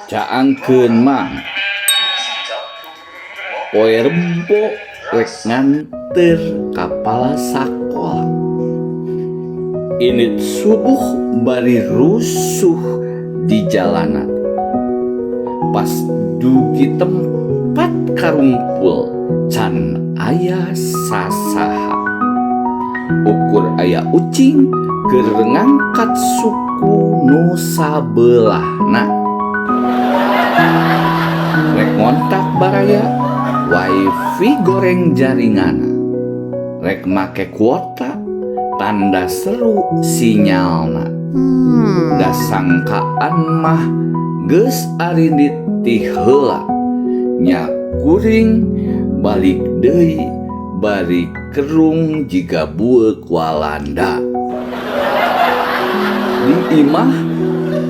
Caangkeun Mang. Poe Rebo rek nganter kapala sakola. Indit subuh bari rusuh di jalanan. Pas dugi tempat karumpul can aya sasaha. Ukur aya ucing keur ngangkat suku nu sabelahna. Rek ngontak baraya wifi goreng jaringanna. Rek make kuota tanda seru sinyalna. Da sangkaan mah geus arindit ti heula. Nya kuring balik deui bari kerung jiga bueuk Walanda. Di imah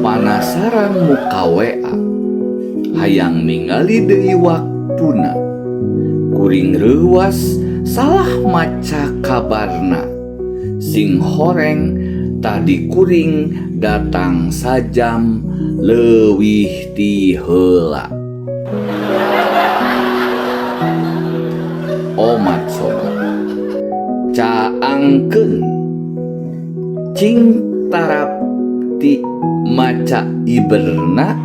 panasaran muka WA. Hayang ningali deui waktuna. Kuring reuwas salah maca kabarna. Sing horeng tadi kuring datang sajam leuwih ti heula. Omat sobat, caangkeun cing tarapti maca iberna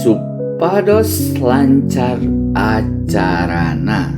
supados lancar acarana.